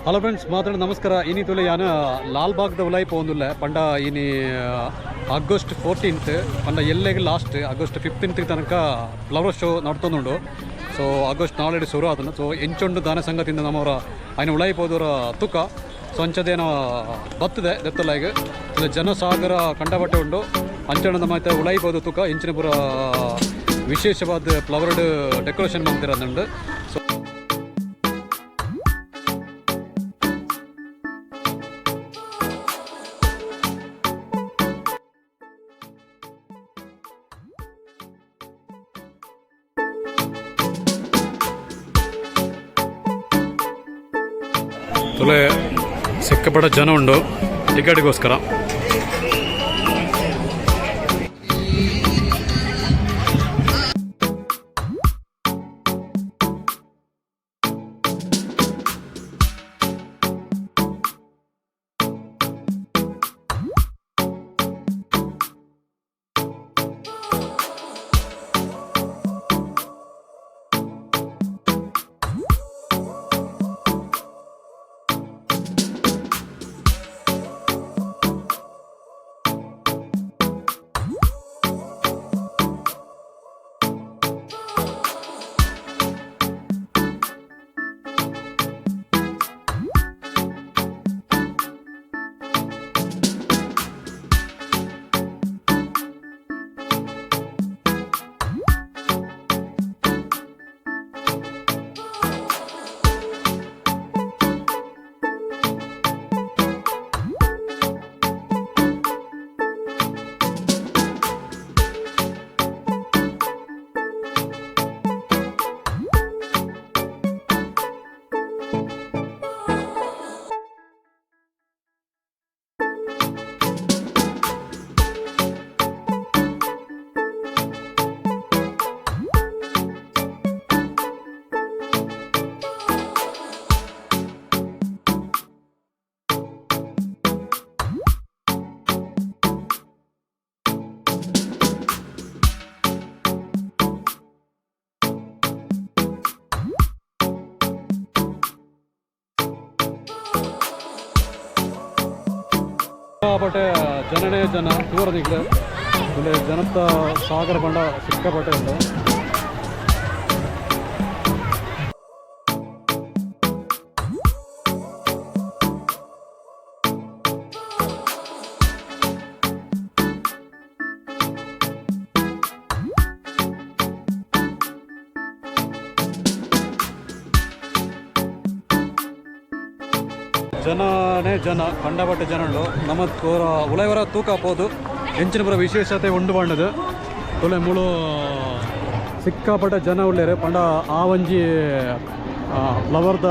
Hello friends ಮಾತಾಡ ನಮಸ್ಕಾರ. ಇನಿ ತುಲೆ ಯಾನ ಲಾಲ್ಬಾಗ್ದ ಉಲಾಯಿ ಪೋಂದುಲ್ಲ ಪಂಡ ಇನಿ ಆಗಸ್ಟ್ 14 ಪಂಡ ಎಲ್ಲೆಗ್ ಲಾಸ್ಟ್ ಆಗಸ್ಟ್ 15 ತನಕ ಫ್ಲವರ್ ಶೋ ನಡ್ತೊಂದುಂಡು. ಸೊ ಆಗಸ್ಟ್ 4 ಶುರು ಆತನ. ಸೊ ಎಂಚೊಂಡು ದಾನ ಸಂಗತಿಂದ ನಮ್ಮವರ ಆಯ್ನ ಉಲಾಯಿ ಪೋದವರ ತುಕ. ಸೊ ಅಂಚದೇನೋ ಬತ್ತದೆ ದೆತ್ತಲಾಗ ಜನಸಾಗರ ಕಂಡಬಟ್ಟೆ ಉಂಡು. ಅಂಚಣ ನಮ್ಮ ಉಲಾಯಿ ಪೋದು ತುಕ ಎಂಚಿನ ಪೂರ ವಿಶೇಷವಾದ ಫ್ಲವರ್ಡ್ ಡೆಕೋರೇಷನ್ ಮಂತಿರೋದುಂಡು. ಸೊ ತುಲೆ ಸಿಕ್ಕಾಪಟ್ಟೆ ಜನ ಉಂಡು ಟಿಕೆಟ್ಗೋಸ್ಕರ. ಸಿಕ್ಕಾಪಟ್ಟೆ ಜನನೇ ಜನ ದೂರದಿಗ್ಲು ಇಲ್ಲಿ ಜನತ ಸಾಗರ ಬಂಡ ಸಿಕ್ಕಾಪಟ್ಟೆ ಉಂಟು. ಜನನೇ ಜನ ಕಂಡಪಟ್ಟೆ ಜನಗಳು ನಮ್ಮ ಉಲೈವರ ತೂಕ ಪೋದು ಎಂಚಿನ ಪೂರ ವಿಶೇಷತೆ ಉಂಡು ಬಣ್ಣದು ತುಲೆ ಮುಳು ಸಿಕ್ಕಾಪಟ್ಟೆ ಜನ ಉಳ್ಳೇರು ಪಂಡ ಆ ಒಂಜಿ ಫ್ಲವರ್ದ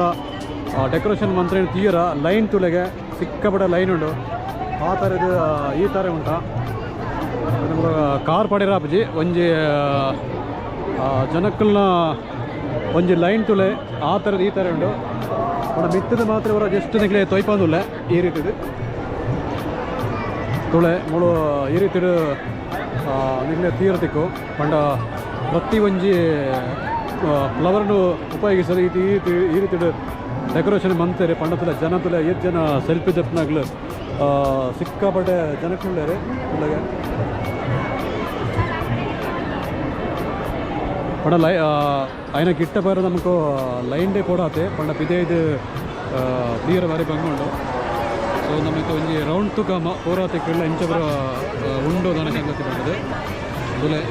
ಡೆಕೋರೇಷನ್ ಮಂತ್ರ ತೀರ ಲೈನ್ ತುಲೆಗೆ ಸಿಕ್ಕಾಪಟ್ಟೆ ಲೈನ್ ಉಂಡು. ಆ ಥರದ್ದು ಈ ಥರ ಉಂಟ ಕಾರ್ ಪಡಿರಾಪುಜಿ ಒಂಜಿ ಜನಕ್ಕಲ್ನ ಒಂಜಿ ಲೈನ್ ತುಲೆ ಆ ಥರದ್ದು ಈ ಥರ ಉಂಡು. ಪಂಡ ಮಿತ್ತದ ಮಾತ್ರ ಇವರ ಜಸ್ಟ್ ನಿಕ್ಲೆ ತೊಯ್ಪಂದುಲ್ಲ ಈ ರೀತಿದು. ತುಳೆ ಮುಳು ಈ ರೀತಿ ನಿಗಲೆ ತೀರತಿಕ್ಕು ಪಂಡ ಪ್ರತಿ ಒಂಜಿ ಫ್ಲವರ್ನು ಉಪಯೋಗಿಸಲು ಈ ರೀತಿ ಈ ರೀತಿ ಡೆಕೋರೇಷನ್ ಮಂತೇರಿ ಪಂಡ ತುಲೆ ಜನ ತುಲೆ ಏತ್ ಜನ ಸೆಲ್ಫಿ ಜಪ್ನಾಗ್ಲು ಸಿಕ್ಕಾಪಟ್ಟೆ ಜನಕ್ಕುಳ್ಳೇರಿ ತುಲೆಗೆ ಪಂಡ ಲೈ ಅಯ್ನ ಗಿಟ್ಟ ಬೇರೆ ನಮಕು ಲೈನ್ ಡೇ ಪೋಡಾತೆ ಪಂಡ ಪಿದೇದು ತೀರ ಬಾರಿ ಬಂಗುಂಡು. ಸೊ ನಮಗೆ ಒಂಜಿ ರೌಂಡ್ ತುಕಮ ಪೂರಾತಿಕ್ಕೆಲ್ಲ ಇಂಚ ಬರ ಉಂಡು ದಾನ ಸಂಗತಿ ಬಂದದೆ ತುಲೆ.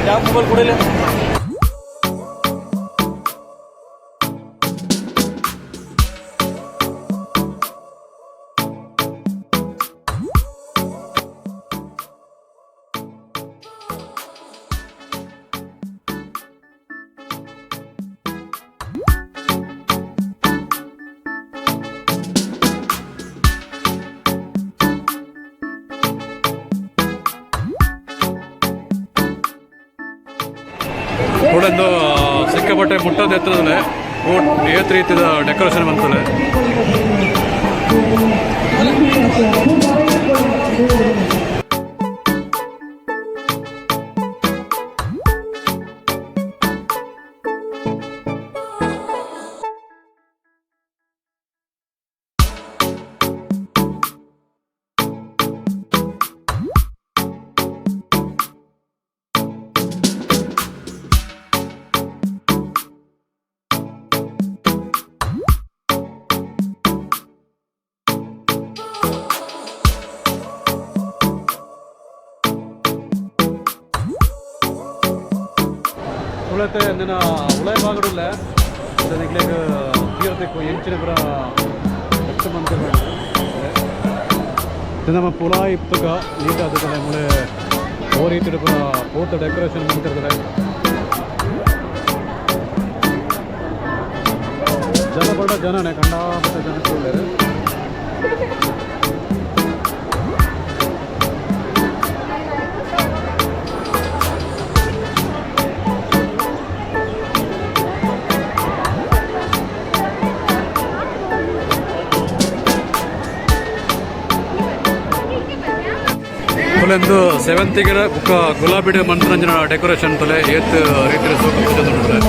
ಯಾವ ಮೊಬೈಲ್ ಕೊಡಿಲ್ಲ. ಕೂಡೊಂದು ಸಿಕ್ಕಾಪಟ್ಟೆ ಮುಟ್ಟದ ಎತ್ತರದಲ್ಲೇ ಏತ್ ರೀತಿಯ ಡೆಕೋರೇಷನ್ ಬಂತದೆ. ತುಳತೆ ನಿನ್ನ ಉಳೈ ಭಾಗಡುಲ್ಲ ನಿಗ್ಲೇಗ ತೀರತೆಕ್ಕು ಎಂಚಿನ ಪುರ ಎಟ್ಟು ಮಂತ್ ನಮ್ಮ ಪುಲ ಇಪ್ತುಗ ನೀಟ್ ಆದದಲ್ಲ ಮುಳೆ ಓ ರೀತಿಡು ಪುರ ಪೂತ ಡೆಕೋರೇಷನ್ ಮಂತಿರ್ತಾರೆ. ಜನ ಬಡ ಜನನೇ ಕಂಡಾಪಟ್ಟೆ ಜನ ಉಳ್ಳೇರು. ತುಲೆಂದು ಸೆವೆಂತಿಗೆ ಬುಕ್ಕ ಗುಲಾಬಿಡ ಮಂತ್ರಂಜನ ಡೆಕೋರೇಷನ್ ತುಲೆ ಏತ್ ರೀತಿಯ ಸೋಕು ನೋಡಿದ್ರೆ.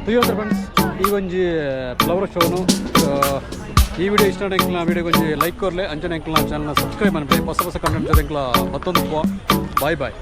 ತುಯೋತ್ರ ಫ್ರೆಂಡ್ಸ್, ಈ ಒಂಜಿ ಫ್ಲವರ್ ಶೋನು. ಈ ವಿಡಿಯೋ ಇಷ್ಟ ಎಂಕ್ಲ ವಿಡಿಯೋ ಒಂಜಿ ಲೈಕ್ ಕೊರ್ಲೆ. ಅಂಚನೆ ಎಂಕ್ಲ ಚಾನಲ್ ಸಬ್ಸ್ಕ್ರೈಬ್ ಮನ್ಪೆ. ಹೊಸ ಹೊಸ ಕಂಟೆಂಟ್ ಜೊತೆ ಎಂಕ್ಲ ಮತ್ತೊಂದು. Bye boy.